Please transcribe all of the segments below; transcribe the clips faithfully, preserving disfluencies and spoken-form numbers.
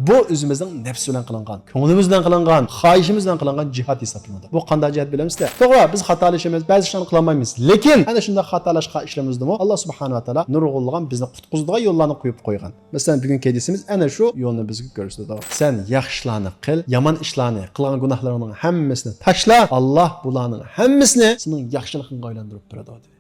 بۇ ئۆزىمىزنىڭ نەپس بىلەن قىلىنغان، كۆڭلىمىز بىلەن قىلىنغان، خاھىشىمىز بىلەن قىلىنغان جىھاد ھېسابلىنىدۇ. بۇ قانداق جىھاد بىلەمسىلەر؟ توغرا، بىز خاتالىشىمىز، بەزى ئىشلارنى قىلالمايمىز. لېكىن ئەنە شۇنداق خاتالاشقان ئىشلىرىمىزدىمۇ ئاللا سۇبھانەھۇ ۋە تائالا نۇرغۇنلىغان بىزنى قۇتقۇزىدىغان يوللارنى قويۇپ قويغان. مەسىلەن، بۈگۈنكى ھەدىسىمىز ئەنە شۇ يولنى بىزگە كۆرسىتىدۇ. سەن ياخشى ئىشلارنى قىل، يامان ئىشلارنى، قىلغان گۇناھلىرىڭنىڭ ھەممىسىنى تاشلا، ئاللا بۇلارنىڭ ھەممىسىنى سېنىڭ ياخشىلىقىڭغا ئايلاندۇرۇپ بېرىدۇ، دېدى.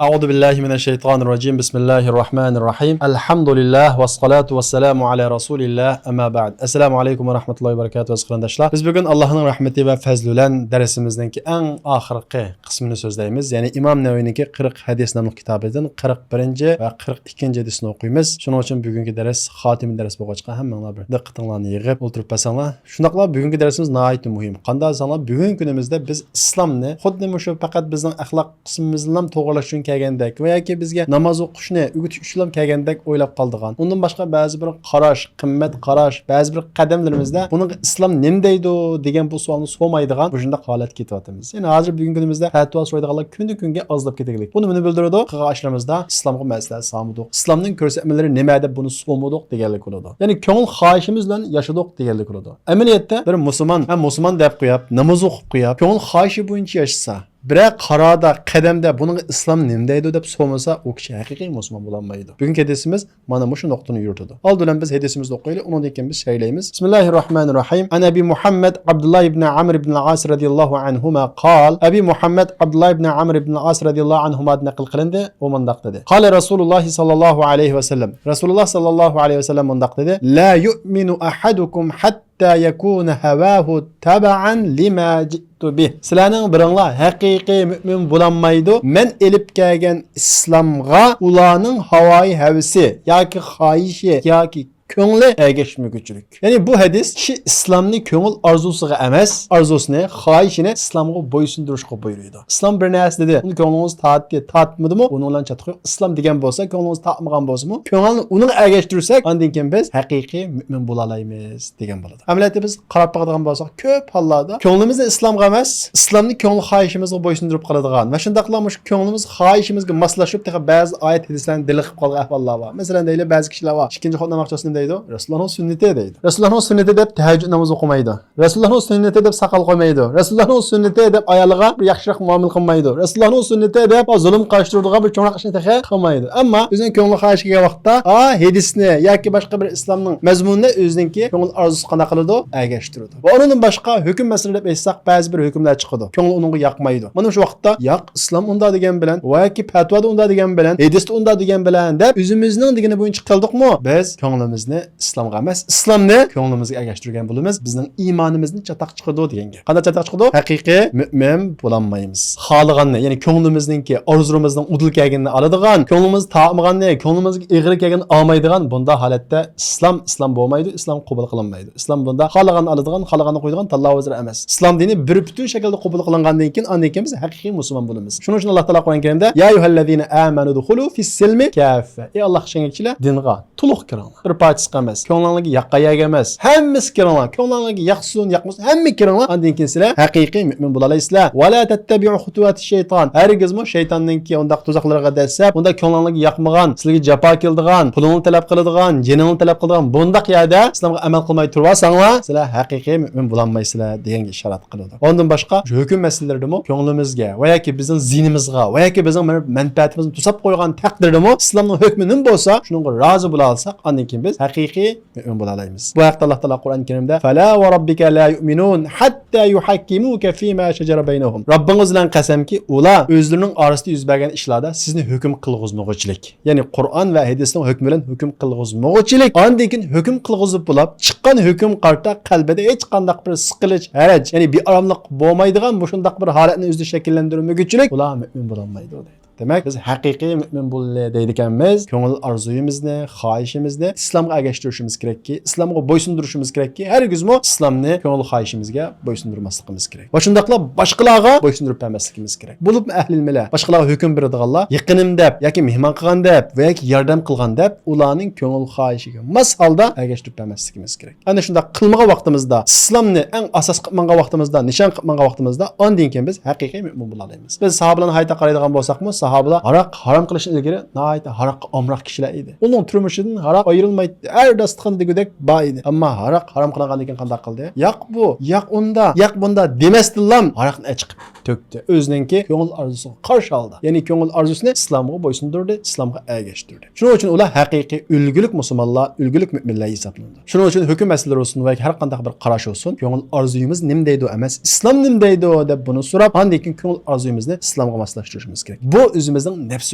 أعوذ بالله من الشيطان الرجيم. بسم الله الرحمن الرحيم. الحمد لله والصلاة والسلام على رسول الله. أما بعد. السلام عليكم ورحمة الله وبركاته، ئەزىز قېرىنداشلار. بىز بۈگۈن ئاللانىڭ رەھمىتى ۋە پەزلى بىلەن دەرسىمىزنىڭكى ئەڭ ئاخىرقى قىسمىنى سۆزلەيمىز. يەنى ئىمام نەۋەۋىنىڭكى قىرىق ھەدىس ناملىق كىتابىدىن قىرىق بىرىنچى ۋە قىرىق ئىككىنچى ھەدىسنى ئوقۇيمىز. شۇنىڭ ئۈچۈن بۈگۈنكى دەرس خاتىمە دەرس بولغاچقا، ھەممىڭلار بىر دىققىتىڭلارنى يىغىپ ئولتۇرۇپ بەرسەڭلار. شۇنداقلا بۈگۈنكى دەرسىمىز ناھايىتى مۇھىم. قانداق دېسەڭلار، بۈگۈنكى كۈنىمىزدە بىز ئىسلامنى خۇددى مۇشۇ پەقەت بىزنىڭ ئەخلاق قىسمىمىزنىلا توغرىلاش ئۈچۈن كەلگەندەك ۋە ياكى بىزگە ناماز ئوقۇشنى ئۆگىتىش ئۈچۈنلا كەلگەندەك ئويلاپ قالىدىغان، ئۇندىن باشقا بەزى بىر قاراش، قىممەت قاراش، بەزى بىر قەدەملىرىمىزدە بۇنىڭغا ئىسلام نېمە دەيدۇ دېگەن بۇ سوئالنى سورىمايدىغان مۇشۇنداق ھالەتكە كېتىۋاتىمىز. يەنى ھازىر بۈگۈنكى كۈنىمىزدە پەتىۋا سورايدىغانلار كۈندىن كۈنگە ئازلاپ كېتىۋاتىدۇ. بۇ نېمىنى بىلدۈرىدۇ؟ قىلغان ئىشلىرىمىزدا ئىسلامغا مەسلىھەت سالمىدۇق، ئىسلامنىڭ كۆرسەتمىلىرى نېمە دەپ بۇنى سورىمىدۇق دېگەنلىك بولىدۇ. يەنى كۆڭۈل خاھىشىمىز بىلەن ياشىدۇق دېگەنلىك بولىدۇ. ئەمەلىيەتتە بىر مۇسۇلمان، ھە، مۇسۇلمان دەپ قويۇپ، ناماز ئوقۇپ قويۇپ، كۆڭۈل خاھىشى بويىچە ياشىسا، بىرەر قاراردا، قەدەمدە بۇنىڭغا ئىسلام نېمە دەيدۇ دەپ سورىمىسا، ئۇ كىشى ھەقىقىي مۇسۇلمان بولالمايدۇ. بۈگۈنكى ھەدىسىمىز مانا مۇشۇ نۇقتىنى يورۇتىدۇ. ئالدى بىلەن بىز ھەدىسىمىزنى ئوقۇيلى، ئۇنىڭدىن كېيىن بىز شەرھلەيمىز. بىسمىللاھىر راھمانىر راھىم. عن أبي محمد عبد الله بن عمرو بن العاص رضي الله عنهما قال. ئەبى مۇھەممەد ئابدۇللا ئىبنى ئەمر ئىبنى ئاس رەزىياللاھۇ ئەنھۇمادىن نەقىل قىلىندى. ئۇ مۇنداق دېدى. قال رسول الله صلى الله عليه وسلم. رەسۇلۇللا ساللاللاھۇ ئەلەيھى ۋەسەللەم مۇنداق دېدى. لا يؤمن أحدكم حتى يكون هواه تبعا لما جئت به. سىلەرنىڭ بىرىڭلار ھەقىقىي مۆمىن بولالمايدۇ، مەن ئېلىپ كەلگەن ئىسلامغا ئۇلارنىڭ ھاۋايى ھەۋىسى ياكى خاھىشى ياكى كۆڭلى ئەگەشمىگۈچىلىك. يەنى بۇ ھەدىس كىشى ئىسلامنى كۆڭۈل ئارزۇسىغا ئەمەس، ئارزۇسىنى، خاھىشىنى ئىسلامغا بويسۇندۇرۇشقا بۇيرۇيدۇ. ئىسلام بىر نەرسە دېدى، ئۇنى كۆڭلىڭىز تارتتى، تارتمىدىمۇ، ئۇنىڭ بىلەن چاتىقى يوق. ئىسلام دېگەن بولسا، كۆڭلىڭىز تارتمىغان بولسىمۇ، كۆڭۈلنى ئۇنىڭغا ئەگەشتۈرسەك، ئاندىن كېيىن بىز ھەقىقىي مۆمىن بولالايمىز دېگەن بولىدۇ. ئەمەلىيەتتە بىز قاراپ باقىدىغان بولساق، كۆپ ھاللاردا كۆڭلىمىزنى ئىسلامغا ئەمەس، ئىسلامنى كۆڭۈل خاھىشىمىزغا بويسۇندۇرۇپ قالىدىغان ۋە شۇنداقلا مۇشۇ كۆڭلىمىز خاھىشىمىزگە ماسلىشىپ، تېخى بەزى ئايەت ھەدىسلەرنى دەلىل قىلىپ قالغان ئەھۋاللار بار. مەسىلەن، دەيلى، بەزى كىشىلەر بار، ئىككىنچى خوتۇن ئالماقچى بولسا نېمە دەيدۇ؟ رەسۇلۇللانىڭ سۈننىتى دەيدۇ. رەسۇلۇللانىڭ سۈننىتى دەپ تەھەججۇد نامىزى ئوقۇمايدۇ. رەسۇلۇللانىڭ سۈننىتى دەپ ساقال قويمايدۇ. رەسۇلۇللانىڭ سۈننىتى دەپ ئايالىغا بىر ياخشىراق مۇئامىلە قىلمايدۇ. رەسۇلۇللانىڭ سۈننىتى دەپ زۇلۇم قارشى تۇرىدىغان بىر چوڭراق ئىشنى تېخى قىلمايدۇ. ئەمما ئۆزىنىڭ كۆڭلى خاھىشى كەلگەن ۋاقىتتا، ئا، ھەدىسنى ياكى باشقا بىر ئىسلامنىڭ مەزمۇنىنى ئۆزىنىڭكى كۆڭۈل ئارزۇسىغا قانداق قىلىدۇ؟ ئەگەشتۈرىدۇ. ۋە ئۇنىڭدىن باشقا ھۆكۈم مەسىلە دەپ ئېيتساق، بەزى بىر ھۆكۈملەر چىقىدۇ. كۆڭلى ئۇنىڭغا ياقمايدۇ. مانا شۇ ۋاقىتتا، ياق، ئىسلام ئۇنداق دېگەن بىلەن، ۋە ياكى پەتىۋادا ئۇنداق دېگەن بىلەن، ھەدىستە ئۇنداق دېگەن بىلەن دەپ ئۆزىمىزنىڭ دېگىنى بويىچە قىلدۇقمۇ، بىز كۆڭلىمىزنى ئىسلامغا ئەمەس، ئىسلامنى كۆڭلىمىزگە ئەگەشتۈرگەن بولىمىز، بىزنىڭ ئىمانىمىزدىن چاتاق چىقىدۇ دېگەن گەپ. قانداق چاتاق چىقىدۇ؟ ھەقىقىي مۆمىن بولالمايمىز. خالىغاننى، يەنى كۆڭلىمىزنىڭكى، ئارزۇلىرىمىزنىڭ ئۇدۇل كەلگىنىنى ئالىدىغان، كۆڭلىمىز تارتمىغاننى، كۆڭلىمىزگە ئېغىر كەلگىنىنى ئالمايدىغان بۇنداق ھالەتتە ئىسلام، ئىسلام بولمايدۇ، ئىسلام قوبۇل قىلىنمايدۇ. ئىسلام بۇندا خالىغاننى ئالىدىغان، خالىغاننى قويىدىغان تاللاۋۇزلار ئەمەس. ئىسلام دىنى بىر پۈتۈن شەكىلدە قوبۇل قىلىنغاندىن كېيىن، ئاندىن كېيىن بىز ھەقىقىي مۇسۇلمان بولىمىز. شۇنىڭ ئۈچۈن ئاللا تائالا قۇرئان كەرىمدە، يا أيها الذين آمنوا ادخلوا في السلم كافة. ئەي ئاللاغا ئىشەنگەن كىشىلەر، دىنغا تولۇق كىرىڭلار. بىر پارچىسىغا ئەمەس، كۆڭلۈڭلارغا ياققان يەرگە ئەمەس، ھەممىسىگە كىرىڭلار. كۆڭلۈڭلارغا ياقسۇن، ياقمىسۇن، ھەممىگە كىرىڭلار. ئاندىن كېيىن سىلەر ھەقىقىي مۆمىن بولالايسىلەر. ولا تتبعوا خطوات الشيطان. ھەرگىزمۇ شەيتاننىڭكى ئۇنداق تۇزاقلىرىغا دەسسەپ، ئۇنداق كۆڭلۈڭلارغا ياقمىغان، سىلەرگە جاپا كېلىدىغان، پۇلۇڭلارنى تەلەپ قىلىدىغان، جېنىڭلارنى تەلەپ قىلىدىغان بۇنداق يەردە ئىسلامغا ئەمەل قىلماي تۇرۇۋالساڭلار، سىلەر ھەقىقىي مۆمىن بولالمايسىلەر دېگەنگە ئىشارەت قىلىدۇ. ئۇنىڭدىن باشقا، شۇ ھۆكۈم مەسىلىلىرىدىمۇ كۆڭلىمىزگە ۋە ياكى بىزنىڭ زىيىنىمىزغا ۋە ياكى بىزنىڭ مەن-، مەنپەئەتىمىزنى توساپ قويغان تەقدىردىمۇ ئىسلامنىڭ ھۆكمى نېمە بولسا، شۇنىڭغا رازى بولالايساق، ئاندىن كېيىن بىز ھەقىقىي مۆمىن بولالايمىز. بۇ ھەقتە ئاللا تائالا قۇرئان كەرىمدە، فلا وربك لا يؤمنون حتى يحكموك فيما شجر بينهم. رەببىڭىز بىلەن قەسەمكى، ئۇلار ئۆزلىرىنىڭ ئارىسىدا يۈز بەرگەن ئىشلاردا سىزنى ھۆكۈم قىلغۇزمىغۇچىلىك، يەنى قۇرئان ۋە ھەدىسنىڭ ھۆكمى بىلەن ھۆكۈم قىلغۇزمىغۇچىلىك، ئاندىن كېيىن ھۆكۈم قىلغۇزۇپ بولاپ، چىققان ھۆكۈم قارىتا قەلبىدە ھېچقانداق بىر سىقىلىش، ھەرەج، يەنى بىئاراملىق بولمايدىغان مۇشۇنداق بىر ھالەتنى ئۆزىدە شەكىللەندۈرمىگۈچىلىك، ئۇلار مۆمىن بولالمايدۇ دەيدۇ. دېمەك، بىز ھەقىقىي مۆمىن بولىلى دەيدىكەنمىز، كۆڭۈل ئارزۇيىمىزنى، خاھىشىمىزنى ئىسلامغا ئەگەشتۈرۈشىمىز كېرەككى، ئىسلامغا بويسۇندۇرۇشىمىز كېرەككى، ھەرگىزمۇ ئىسلامنى كۆڭۈل خاھىشىمىزگە بويسۇندۇرماسلىقىمىز كېرەك. ۋە شۇنداقلا باشقىلارغا بويسۇندۇرۇپ بەرمەسلىكىمىز كېرەك. بولۇپمۇ ئەھلىل مىللە، باشقىلارغا ھۆكۈم بېرىدىغانلار، يېقىنىم دەپ ياكى مېھمان قىلغان دەپ ۋە ياكى ياردەم قىلغان دەپ ئۇلارنىڭ كۆڭۈل خاھىشىگە ماس ھالدا ئەگەشتۈرۈپ بەرمەسلىكىمىز كېرەك. ئەنە شۇنداق قىلمىغان ۋاقتىمىزدا، ئىسلامنى ئەڭ ئاساس قىلىپ ماڭغان ۋاقتىمىزدا، نىشان قىلىپ ماڭغان ۋاقتىمىزدا، ئاندىن كېيىن بىز ھەقىقىي مۆمىن بولالايمىز. بىز ساھابىلەرنى ھايتا قارايدىغان بولساقمۇ، ساھابىلەر ھاراق ھارام قىلىشتىن ئىلگىرى ناھايىتى ھاراققا ئامراق كىشىلەر ئىدى. ئۇنىڭ تۇرمۇشىدىن ھاراق ئايرىلمايتتى، ھەر داستىخاندا دېگۈدەك بار ئىدى. ئەمما ھاراق ھارام قىلىنغاندىن كېيىن قانداق قىلدى؟ ياق بۇ، ياق ئۇندا، ياق بۇندا دېمەستىنلا ھاراقنى ئەچىقىپ تۆكتى. ئۆزىنىڭكى كۆڭۈل ئارزۇسىغا قارشى ھالدا. يەنى كۆڭۈل ئارزۇسىنى ئىسلامغا بويسۇندۇردى، ئىسلامغا ئەگەشتۈردى. شۇنىڭ ئۈچۈن ئۇلار ھەقىقىي ئۈلگىلىك مۇسۇلمانلار، ئۈلگىلىك مۆمىنلەر ھېسابلىنىدۇ. شۇنىڭ ئۈچۈن ھۆكۈم مەسىلىلىرى بولسۇن ۋە ھەر قانداق بىر قاراش بولسۇن، كۆڭۈل ئارزۇيىمىز نېمە دەيدۇ ئەمەس، ئىسلام نېمە دەيدۇ دەپ بۇنى سوراپ، ئاندىن كېيىن كۆڭۈل ئارزۇيىمىزنى ئىسلامغا ماسلاشتۇرۇشىمىز كېرەك. بۇ ئۆزىمىزنىڭ نەپسى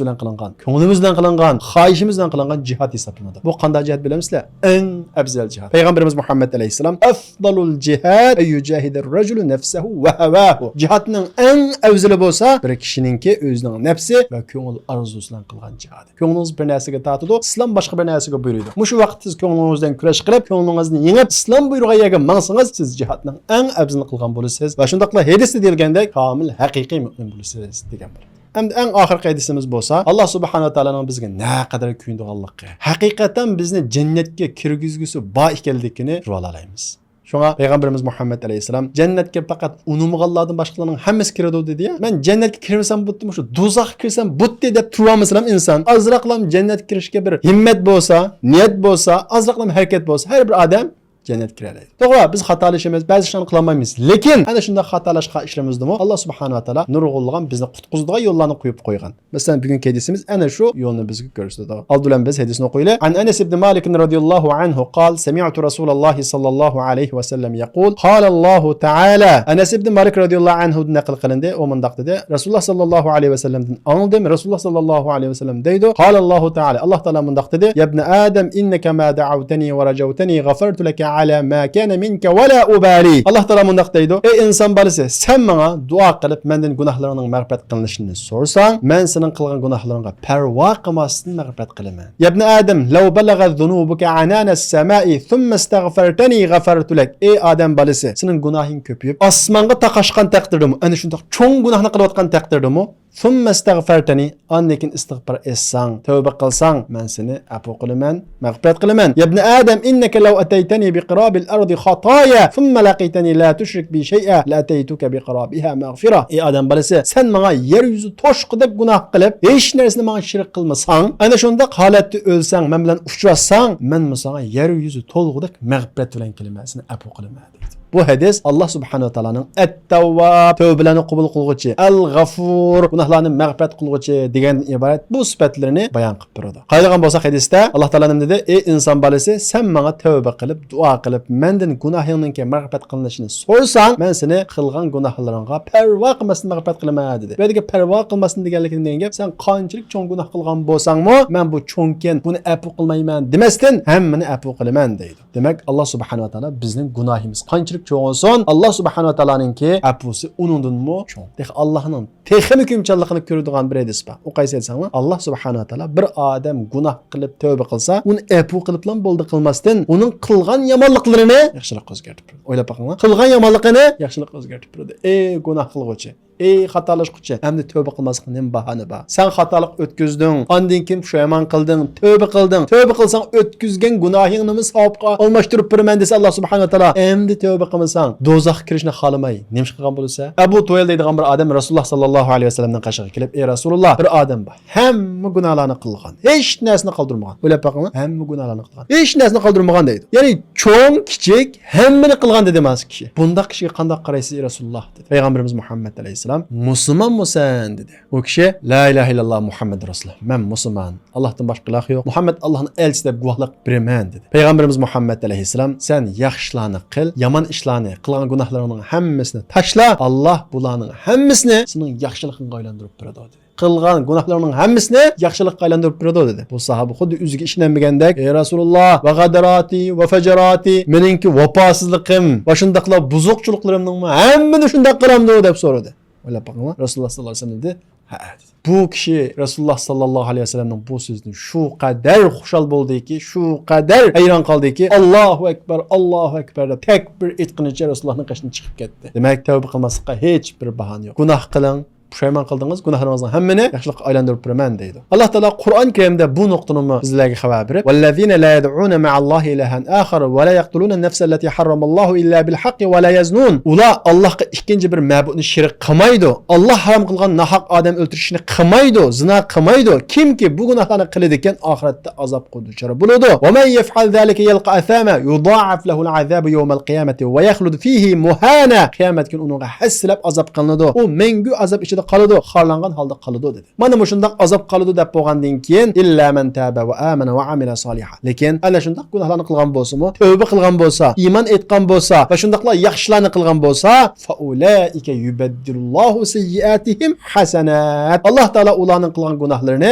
بىلەن قىلىنغان، كۆڭلىمىز بىلەن قىلىنغان، خاھىشىمىز بىلەن قىلىنغان جىھاد ھېسابلىنىدۇ. بۇ قانداق جىھاد بىلەمسىلەر؟ ئەڭ ئەپزەل جىھاد. پەيغەمبىرىمىز مۇھەممەد ئەلەيھىسسالام، «أفضل الجهاد أن يجاهد الرجل نفسه وهواه.» جىھادنىڭ ئەڭ ئەۋزىلى بولسا، بىر كىشىنىڭكى ئۆزىنىڭ نەپسى ۋە كۆڭۈل ئارزۇسى بىلەن قىلغان جىھادى. كۆڭلىڭىز بىر نەرسىگە تارتىدۇ، ئىسلام باشقا بىر نەرسىگە بۇيرۇيدۇ. مۇشۇ ۋاقىتتا سىز كۆڭلىڭىز بىلەن كۈرەش قىلىپ، كۆڭلىڭىزنى يېڭىپ، ئىسلام بۇيرۇغان يەرگە ماڭسىڭىز، سىز جىھادنىڭ ئەڭ ئەۋزىلىنى قىلغان بولىسىز ۋە شۇنداقلا ھەدىستە دېيىلگەندەك كامىل ھەقىقىي مۆمىن بولىسىز دېگەن بولىدۇ. ئەمدى ئەڭ ئاخىرقى ھەدىسىمىز بولسا، ئاللا سۇبھانەھۇ ۋە تائالانىڭ بىزگە نەقەدەر كۆيۈنىدىغانلىقى، ھەقىقەتەن بىزنى جەننەتكە كىرگۈزگۈسى بار ئىكەنلىكىنى كۆرۈۋالالايمىز. شۇڭا پەيغەمبىرىمىز مۇھەممەد ئەلەيھىسسالام، «جەننەتكە پەقەت ئۇنىمىغانلاردىن باشقىلارنىڭ ھەممىسى كىرىدۇ» دېدى يا. مەن جەننەتكە كىرمىسەم بوپتۇ، مۇشۇ دوزاخقا كىرسەم بوپتۇ دەپ تۇرۇۋالمىسىلام ئىنسان. ئازراقلام جەننەتكە كىرىشكە بىر ھىممەت بولسا، نىيەت بولسا، ئازراقلام ھەرىكەت بولسا، ھەر بىر ئادەم جەننەتكە كىرەلەيدۇ. توغرا، بىز خاتالىشىمىز، بەزى ئىشلارنى قىلالمايمىز. لېكىن ئەنە شۇنداق خاتالاشقان ئىشلىرىمىزدىمۇ ئاللا سۇبھانەھۇ ۋە تائالا نۇرغۇنلىغان بىزنى قۇتقۇزىدىغان يوللارنى قويۇپ قويغان. مەسىلەن، بۈگۈنكى ھەدىسىمىز ئەنە شۇ يولنى بىزگە كۆرسىتىدۇ. ئالدى بىلەن بىز ھەدىسنى ئوقۇيلى. عن أنس بن مالك رضي الله عنه قال: سمعت رسول الله صلى الله عليه وسلم يقول: قال الله تعالى. ئەنەس ئىبن مالىك رەزىياللاھۇ ئەنھۇدىن نەقىل قىلىندى. ئۇ مۇنداق دېدى: رەسۇلۇللا ساللاللاھۇ ئەلەيھى ۋەسەللەمدىن ئاڭلىدىم. رەسۇلۇللا ساللاللاھۇ ئەلەيھى ۋەسەللەم دەيدۇ: قال الله تعالى. ئاللا تائالا مۇنداق دېدى: يا ابن آدم إنك ما دعوتني ورجوتني غفرت لك على ما كان منك ولا أبالي. ئاللا تائالا مۇنداق دەيدۇ: ئەي ئىنسان بالىسى، سەن ماڭا دۇئا قىلىپ، مەندىن گۇناھلىرىڭنىڭ مەغپىرەت قىلىنىشىنى سورىساڭ، مەن سېنىڭ قىلغان گۇناھلىرىڭغا پەرۋا قىلماستىن مەغپىرەت قىلىمەن. يا ابن آدم، لو بلغت ذنوبك عنان السماء ثم استغفرتني غفرت لك. ئەي ئادەم بالىسى، سېنىڭ گۇناھىڭ كۆپىيىپ، ئاسمانغا تاقاشقان تەقدىردىمۇ، ئەنە شۇنداق چوڭ گۇناھنى قىلىۋاتقان تەقدىردىمۇ، ثم استغفرتني، ئاندىن كېيىن ئىستىغپار ئېيتساڭ، تەۋبە قىلساڭ، مەن سېنى ئەپۇ قىلىمەن، مەغپىرەت قىلىمەن. يا ابن آدم، إنك لو أتيتني بقراب الأرض خطايا ثم لقيتني لا تشرك بي شيئا لأتيتك بقرابها مغفرة. ئەي ئادەم بالىسى، سەن ماڭا يەر يۈزى توشقۇدەك گۇناھ قىلىپ، ھېچ نەرسىنى ماڭا شېرىك قىلمىساڭ، ئەنە شۇنداق ھالەتتە ئۆلسەڭ، مەن بىلەن ئۇچراشساڭ، مەنمۇ ساڭا يەر يۈزى تولغۇدەك مەغپىرەت بىلەن كېلىمەن، سېنى ئەپۇ قىلىمەن. بۇ ھەدىس ئاللا سۇبھانەھۇ ۋە تائالانىڭ ئەت-تەۋۋاب، تەۋبىلەرنى قوبۇل قىلغۇچى، ئەل-غەفۇر، گۇناھلارنى مەغپىرەت قىلغۇچى دېگەندىن ئىبارەت بۇ سۈپەتلىرىنى بايان قىلىپ بېرىدۇ. قارايدىغان بولساق ھەدىستە ئاللا تائالا نېمە دېدى؟ ئەي ئىنسان بالىسى، سەن ماڭا تەۋبە قىلىپ، دۇئا قىلىپ، مەندىن گۇناھىڭنىڭكى مەغپىرەت قىلىنىشىنى سورىساڭ، مەن سېنى قىلغان گۇناھلىرىڭغا پەرۋا قىلماستىن مەغپىرەت قىلىمەن دېدى. بۇ يەردىكى پەرۋا قىلماستىن دېگەنلىكى نېمە گەپ؟ سەن قانچىلىك چوڭ گۇناھ قىلغان بولساڭمۇ، مەن بۇ چوڭكەن، بۇنى ئەپۇ قىلمايمەن دېمەستىن، ھەممىنى ئەپۇ قىلىمەن دەيدۇ. دېمەك، ئاللا سۇبھانەھۇ ۋە تائالا بىزنىڭ گۇناھىمىز قانچىلىك چوڭ بولسۇن، ئاللا سۇبھانەھۇ ۋە تائالانىڭكى ئەپۇسى ئۇنىڭدىنمۇ چوڭ. تېخى ئاللانىڭ تېخىمۇ كۆيۈمچانلىقىنى كۆرىدىغان بىر ھەدىس بار. ئۇ قايسى دېسەڭلار، ئاللا سۇبھانەھۇ ۋە تائالا بىر ئادەم گۇناھ قىلىپ تەۋبە قىلسا، ئۇنى ئەپۇ قىلىپلا بولدى قىلماستىن، ئۇنىڭ قىلغان يامانلىقلىرىنى ياخشىلىققا ئۆزگەرتىپ بېرىدۇ. ئويلاپ بېقىڭلار. قىلغان يامانلىقىنى ياخشىلىققا ئۆزگەرتىپ بېرىدۇ. ئەي گۇناھ قىلغۇچى! ئەي خاتالاشقۇچى، ئەمدى تەۋبە قىلماسلىققا نېمە باھانە بار؟ سەن خاتالىق ئۆتكۈزدۈڭ، ئاندىن كېيىن پۇشايمان قىلدىڭ، تەۋبە قىلدىڭ. تەۋبە قىلساڭ، ئۆتكۈزگەن گۇناھىڭنىمۇ ساۋابقا ئالماشتۇرۇپ بېرىمەن دېسە ئاللا سۇبھانەھۇ ۋە تائالا، ئەمدى تەۋبە قىلمىساڭ، دوزاخقا كىرىشنى خالىماي نېمە ئىش قىلغان بولىسەن؟ ئەبۇ تۇۋەيل دەيدىغان بىر ئادەم رەسۇلۇللا ساللاللاھۇ ئەلەيھى ۋەسەللەمنىڭ قېشىغا كېلىپ، ئەي رەسۇلۇللا، بىر ئادەم بار، ھەممە گۇناھلارنى قىلغان، ھېچ نەرسىنى قالدۇرمىغان. ئويلاپ بېقىڭلار، ھەممە گۇناھلارنى قىلغان، ھېچ نەرسىنى قالدۇرمىغان دەيدۇ. يەنى چوڭ، كىچىك، ھەممىنى قىلغان دېدى مانا كىشى. بۇنداق كىشىگە قانداق قارايسىز، ئەي رەسۇلۇللا؟ دېدى. پەيغەمبىرىمىز مۇھەممەد ئەلەيھىسسالام، مۇسۇلمانمۇسەن؟ دېدى. ئۇ كىشى، لا ئىلاھە ئىللاللا مۇھەممەد رەسۇلۇللا، مەن مۇسۇلمان، ئاللاھتىن باشقا ئىلاھ يوق، مۇھەممەد ئاللاھنىڭ ئەلچىسى دەپ گۇۋاھلىق بېرىمەن، دېدى. پەيغەمبىرىمىز مۇھەممەد ئەلەيھىسسالام، سەن ياخشىلارنى قىل، يامان ئىشلارنى، قىلغان گۇناھلىرىڭنىڭ ھەممىسىنى تاشلا، ئاللاھ بۇلارنىڭ ھەممىسىنى سېنىڭ ياخشىلىقىڭغا ئايلاندۇرۇپ بېرىدۇ، دېدى. قىلغان گۇناھلىرىڭنىڭ ھەممىسىنى ياخشىلىققا ئايلاندۇرۇپ بېرىدۇ، دېدى. بۇ ساھابە خۇددى ئۆزىگە ئىشىنەلمىگەندەك، ئەي رەسۇلۇللا، ۋە غەدراتى، ۋە فەجراتى، مېنىڭكى ۋاپاسىزلىقىم ۋە شۇنداقلا بۇزۇقچىلىقلىرىمنىڭمۇ ھەممىنى شۇنداق قىلامدۇ؟ دەپ سورىدى. ئويلاپ بېقىڭلار، رەسۇلۇللا ساللاللاھۇ ئەلەيھى ۋەسەللەم دېدى، ھە، دېدى. بۇ كىشى رەسۇلۇللا ساللاللاھۇ ئەلەيھى ۋەسەللەمنىڭ بۇ سۆزىدىن شۇ قەدەر خۇشال بولدىكى، شۇ قەدەر ھەيران قالدىكى، ئاللاھۇ ئەكبەر، ئاللاھۇ ئەكبەر دەپ تەكبىر ئېيتقىنىچە رەسۇلۇللانىڭ قېشىدىن چىقىپ كەتتى. دېمەك، تەۋبە قىلماسلىققا ھېچ بىر باھانە يوق. گۇناھ قىلىڭ، پۇشايمان قىلدىڭىز، گۇناھلىرىڭىزنىڭ ھەممىنى ياخشىلىققا ئايلاندۇرۇپ بېرىمەن دەيدۇ. ئاللا تائالا قۇرئان كەرىمدە بۇ نۇقتىنىمۇ بىزلەرگە خەۋەر بېرىپ، والذين لا يدعون مع الله إلها آخر ولا يقتلون النفس التي حرم الله إلا بالحق ولا يزنون. ئۇلار ئاللاھقا ئىككىنچى بىر مەبۇدنى شېرىك قىلمايدۇ. ئاللا ھارام قىلغان ناھەق ئادەم ئۆلتۈرۈشنى قىلمايدۇ، زىنا قىلمايدۇ. كىمكى بۇ گۇناھلارنى قىلىدىكەن، ئاخىرەتتە ئازابقا دۇچار بولىدۇ. ومن يفعل ذلك يلق أثاما يضاعف له العذاب يوم القيامة ويخلد فيه مهانا. قىيامەت كۈنى ئۇنىڭغا ھەسسىلەپ ئازاب قىلىنىدۇ. ئۇ مەڭگۈ ئازاب ئىچىدە قالىدۇ، خارلانغان ھالدا قالىدۇ، دېدى. مانا مۇشۇنداق ئازاب قالىدۇ دەپ بولغاندىن كېيىن، إلا من تاب وآمن وعمل صالحا. لېكىن ئەنە شۇنداق گۇناھلارنى قىلغان بولسىمۇ، تەۋبە قىلغان بولسا، ئىمان ئېيتقان بولسا ۋە شۇنداقلا ياخشىلارنى قىلغان بولسا، فأولئك يبدل الله سيئاتهم حسنات. ئاللا تائالا ئۇلارنىڭ قىلغان گۇناھلىرىنى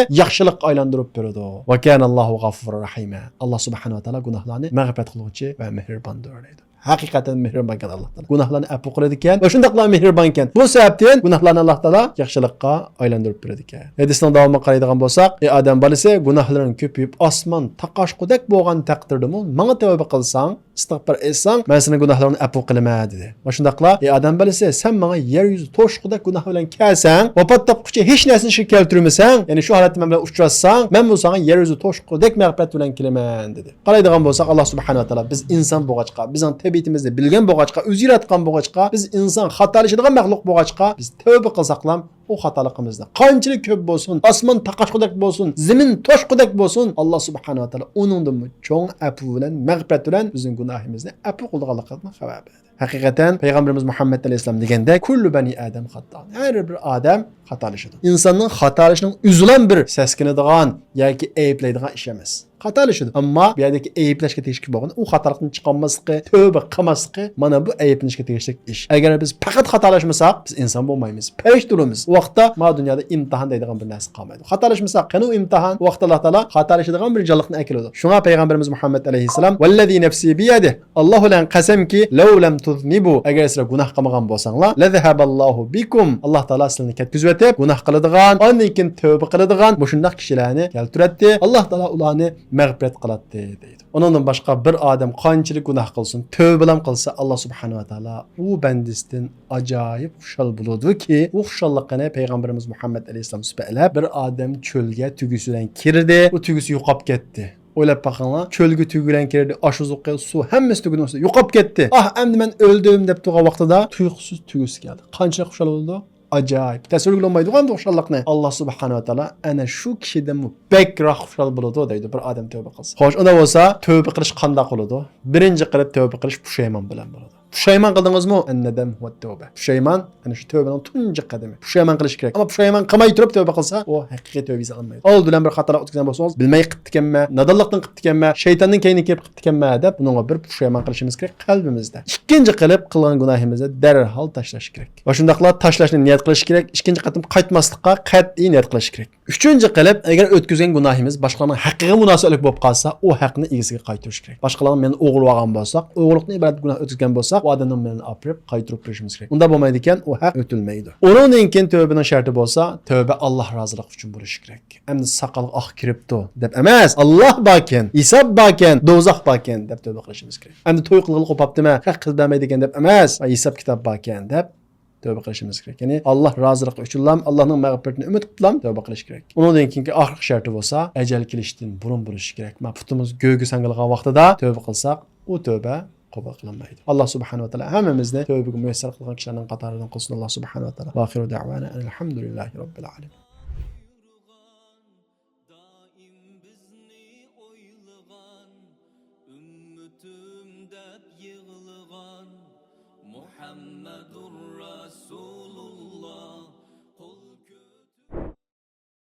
ياخشىلىققا ئايلاندۇرۇپ بېرىدۇ. وكان الله غفورا رحيما. ئاللا سۇبھانەھۇ ۋە تائالا گۇناھلارنى مەغپىرەت قىلغۇچى ۋە مېھرىباندۇر دەيدۇ. ھەقىقەتەن مېھرىبانكەن ئاللا تائالا. گۇناھلارنى ئەپۇ قىلىدىكەن ۋە شۇنداقلا مېھرىبانكەن. بۇ سەۋەبتىن گۇناھلارنى ئاللا تائالا ياخشىلىققا ئايلاندۇرۇپ بېرىدىكەن. ھەدىسنىڭ داۋامىغا قارايدىغان بولساق، ئى ئادەم بالىسى، گۇناھلىرىڭ كۆپىيىپ ئاسمان تاقاشقۇدەك بولغان تەقدىردىمۇ ماڭا تەۋبە قىلساڭ، ئىستىغپار ئېيتساڭ، مەن سېنىڭ گۇناھلىرىڭنى ئەپۇ قىلىمەن، دېدى. ۋە شۇنداقلا، ئى ئادەم بالىسى، سەن ماڭا يەر يۈزى توشقۇدەك گۇناھ بىلەن كەلسەڭ، ۋاپات تاپقۇچە ھېچ نەرسىنى ئىشقا كەلتۈرمىسەڭ، يەنى شۇ ھالەتتە مەن بىلەن ئۇچراشساڭ، مەنمۇ ساڭا يەر يۈزى توشقۇدەك مەغپىرەت بىلەن كېلىمەن، دېدى. قارايدىغان بولساق، ئاللا سۇبھانەھۇ ۋە تائالا بىز ئىنسان بولغاچقا، بىزنىڭ تەبىئىتىمىزنى بىلگەن بولغاچقا، ئۆزى ياراتقان بولغاچقا، بىز ئىنسان خاتالىشىدىغان مەخلۇق بولغاچقا، بىز تەۋبە قىلساقلا، ئۇ خاتالىقىمىزنى قانچىلىك كۆپ بولسۇن، ئاسمان تاقاشقۇدەك بولسۇن، زېمىن توشقۇدەك بولسۇن، ئاللا سۇبھانەھۇ ۋە تائالا ئۇنىڭدىنمۇ چوڭ ئەپۇ بىلەن، مەغپىرەت بىلەن بىزنىڭ گۇناھىمىزنى ئەپۇ قىلىدىغانلىقىدىن خەۋەر بەردى. ھەقىقەتەن پەيغەمبىرىمىز مۇھەممەد ئەلەيھىسسالام دېگەندەك، كۇللۇ بەنى ئادەم خاتتا. ھەر بىر ئادەم خاتالىشىدۇ. ئىنساننىڭ خاتالىشىنىڭ ئۆزىلا بىر سەسكىنىدىغان ياكى ئەيىبلەيدىغان ئىش ئەمەس. خاتالىشىدۇ. ئەمما بۇ يەردىكى ئەيىبلەشكە تېگىشلىك بولغىنى ئۇ خاتالىقتىن چىقالماسلىقى، تەۋبە قىلماسلىقى، مانا بۇ ئەيىبلىنىشكە تېگىشلىك ئىش. ئەگەر بىز پەقەت خاتالاشمىساق، بىز ئىنسان بولمايمىز، پەرىشتە بولىمىز. ئۇ ۋاقىتتا ما دۇنيادا ئىمتىھان دەيدىغان بىر نەرسە قالمايدۇ. خاتالاشمىساق، قېنى ئۇ ئىمتىھان؟ ئۇ ۋاقىتتا ئاللا تائالا خاتالىشىدىغان بىر جانلىقنى ئەكېلىدۇ. شۇڭا پەيغەمبىرىمىز مۇھەممەد ئەلەيھىسسالام، ۋەللەزى نەفسى بىيەدىھ، ئاللا بىلەن قەسەمكى، لەۋ لەم تۇزنىبۇ، ئەگەر سىلەر گۇناھ قىلمىغان بولساڭلار، لەزەھەبەللاھۇ بىكۇم، ئاللا تائالا سىلەرنى كەتكۈزۈۋېتىپ، گۇناھ قىلىدىغان، ئاندىن كېيىن تەۋبە قىلىدىغان مۇشۇنداق كىشىلەرنى كەلتۈرەتتى. ئاللا تائالا ئۇلارنى مەغپىرەت قىلاتتى، دەيدۇ. ئۇنىڭدىن باشقا بىر ئادەم قانچىلىك گۇناھ قىلسۇن، تەۋبىلام قىلسا، ئاللا سۇبھانەھۇ ۋە تائالا ئۇ بەندىسىدىن ئاجايىپ خۇشال بولىدۇكى، ئۇ خۇشاللىقىنى پەيغەمبىرىمىز مۇھەممەد ئەلەيھىسسالام سۈپەتلەپ، بىر ئادەم چۆلگە تۆگىسى بىلەن كىردى، ئۇ تۆگىسى يوقاپ كەتتى. ئويلاپ باقىڭلار، چۆلگە تۆگە بىلەن كىردى، ئاش-ئوزۇقى، سۇ، ھەممىسى تۆگىنىڭ ئۈستىدە يوقاپ كەتتى. ئاھ، ئەمدى مەن ئۆلدۈم دەپ تۇرغان ۋاقتىدا تۇيۇقسىز تۆگىسى كەلدى. قانچىلىك خۇشال بولىدۇ؟ ئاجايىپ. تەسۋىرگە بولمايدىغان بۇ خۇشاللىقنى. ئاللا سۇبھانەھۇ ۋە تائالا ئەنە شۇ كىشىدىنمۇ بەكرەك خۇشال بولىدۇ دەيدۇ، بىر ئادەم تەۋبە قىلسا. خوش، ئۇنداق بولسا تەۋبە قىلىش قانداق بولىدۇ؟ بىرىنچى قىلىپ تەۋبە قىلىش پۇشايمان بىلەن بولىدۇ. پۇشايمان قىلدىڭىزمۇ؟ ئەننەدەم ھۇۋەت تەۋبە. پۇشايمان، ئەنە شۇ تەۋبىنىڭ تۇنجى قەدىمى. پۇشايمان قىلىش كېرەك. ئەمما پۇشايمان قىلماي تۇرۇپ تەۋبە قىلسا، ئۇ ھەقىقىي تەۋبە ھېسابلانمايدۇ. ئالدى بىلەن بىر خاتالىق ئۆتكۈزگەن بولسىڭىز، بىلمەي قىپتىكەنمەن، نادانلىقتىن قىپتىكەنمەن، شەيتاننىڭ كەينىگە كىرىپ قىپتىكەنمەن دەپ، بۇنىڭغا بىر پۇشايمان قىلىشىمىز كېرەك قەلبىمىزدە. ئىككىنچى قىلىپ قىلغان گۇناھىمىزنى دەرھال تاشلاش كېرەك. ۋە شۇنداقلا تاشلاشنى نىيەت قىلىش كېرەك. ئىككىنچى قېتىم قايتماسلىققا قەتئىي نىيەت قىلىش كېرەك. ئۈچىنچى قىلىپ، ئەگەر ئۆتكۈزگەن گۇناھىمىز باشقىلارنىڭ ھەققىگە مۇناسىۋەتلىك بولۇپ قالسا، ئۇ ھەقنى ئىگىسىگە قايتۇرۇش كېرەك. باشقىلار مېنى ئوغرىۋالغان بولسا، ئوغرىلىقتىن ئىبارەت گۇناھ ئۆتكۈزگەن بولسا، ئۇ ئادەمنىڭ مېلىنى ئاپىرىپ قايتۇرۇپ بېرىشىمىز كېرەك. ئۇنداق بولمايدىكەن، ئۇ ھەق ئۆتۈلمەيدۇ. ئۇنىڭدىن كېيىن تەۋبىنىڭ شەرتى بولسا، تەۋبە ئاللا رازىلىقى ئۈچۈن بولۇشى كېرەك. ئەمدى ساقالغا ئاق كىرىپتۇ دەپ ئەمەس، ئاللا باركەن، ھېساب باركەن، دوزاخ باركەن دەپ تەۋبە قىلىشىمىز كېرەك. ئەمدى توي قىلغىلى قوپاپتىمەن، خەق قىز بەرمەيدىكەن دەپ ئەمەس، ھېساب كىتاب باركەن دەپ تەۋبە قىلىشىمىز كېرەك. يەنى ئاللا رازىلىقى ئۈچۈنلام، ئاللانىڭ مەغپىرىتىنى ئۈمىد قىلىپلام تەۋبە قىلىش كېرەك. ئۇنىڭدىن كېيىنكى ئاخىرقى شەرتى بولسا، ئەجەل كېلىشتىن بۇرۇن بولۇشى كېرەك. مانا پۇتىمىز گۆگە ساڭگىلىغان ۋاقتىدا تەۋبە قىلساق، ئۇ تەۋبە قوبۇل قىلىنمايدۇ. ئاللا سۇبھانەھۇ ۋە تائالا ھەممىمىزنى تەۋبىگە مۇيەسسەر قىلغان كىشىلەرنىڭ قاتارىدىن قىلسۇن. ئاللا سۇبھانەھۇ ۋە تائالا. ۋاخىرۇ دەۋانا ئەنىل ھەمدۇلىللاھى رەببىل ئالەمىن. دائىم بىزنى ئويلىغان، ئۈممىتىم دەپ يىغلىغان مۇھەممەدۇر رەسۇل.